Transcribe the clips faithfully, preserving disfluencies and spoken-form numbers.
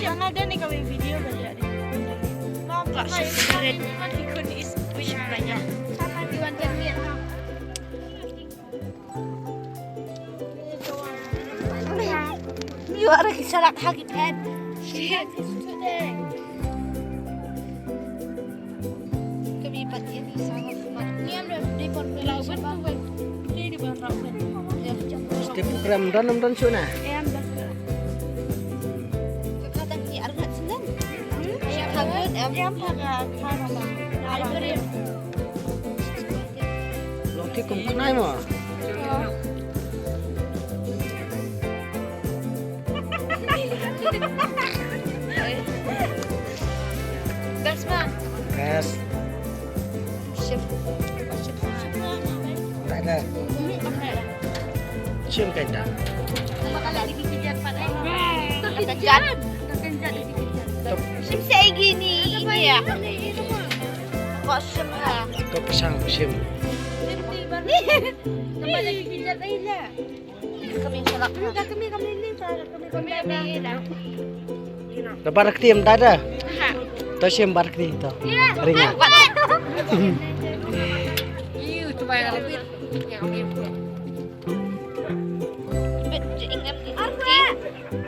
Jangan ada nih kawin video kerja deh. Mom, Pak, saya sekarang ini kan ikut di is-, wis banyak. Sama di Wan Jamiat. Ni wara ki salak ha ki pet. Kami pat ïa ki salak. Ni am dei por pela. Step program don am don shuh na. Em don. Ka khatang ki arngat sendang. Em em. Em em. Long ki kum khnai mo. Best ma. Best. Shim. Shim. Shim. Shim kaita. Shim sa igi ni, igi ya. Kok shim ha. Kok pisang shim. Kami salak. Kami, kami ni, kami, kami, kami. Da barak tim dada. To shim barak ni to. Ringa. Iu tu bayar lebih.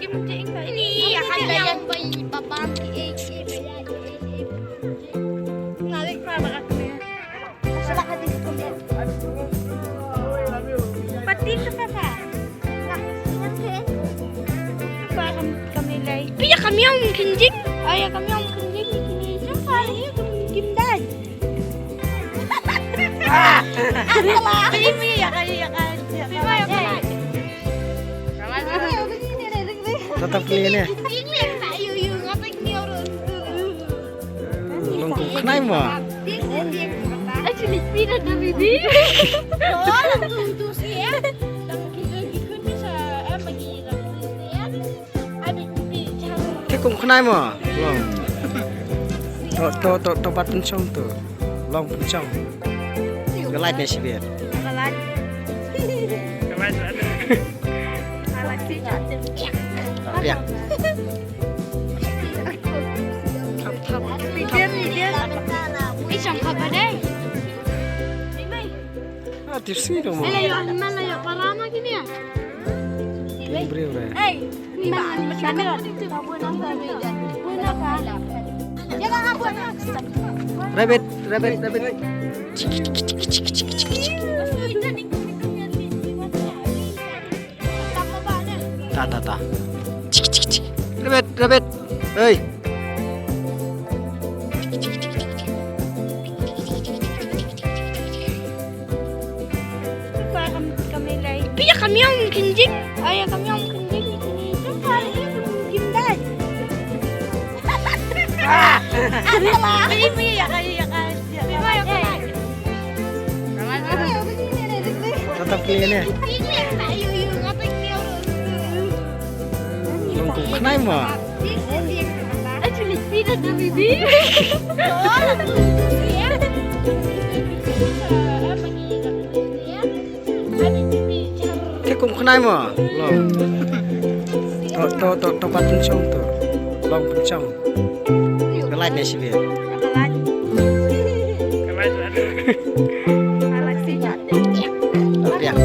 Kim jing ini ya kan yang bayi babang ki eh ki eh. Ngalik pa ba ka kmie. Sala ka di kumne. Pati ka pa pa. Nga, nga ke. Pa kam, kam ni lai. Pi ya kam yang kinjing. Ay ya kam yang kinjing ni kini. Sa pa ni kim dai. Pi mi ya ka, ya ka, ya ka. Pi ma ya ka. Tatap ni ni. Ini tak yu yu ngapain ni orang tu. Long kum khnai mo. Actually, peanut na bibi. Te kum khnai mo. Long. To to to to pat pynshong to. Long pynshong. Ka light ne shibit. Ka light. Ka light. Ka light. Ya. Medium, medium. Isang ka ba dai? Ah, tipsy dong. Ala yo, mana yo, parama kini ya? Bri, bri. Hey, ni ba, mana? Rabbit, rabbit, rabbit. Ta, ta, ta. Chik, chik, chik. Rabbit, rabbit. Hey. Pia kamyong kinjing. Ay, kamyong kinjing. Kim dai. Pia, pia, ya, ya, ya. Tatap kali ni. Long kum khnai mo. Actually, peanut na bibi. Nai mo, long. To, to, to, to pat pynshong to. Long pynshong. Ka light ne shibit. Ka light si. Biang.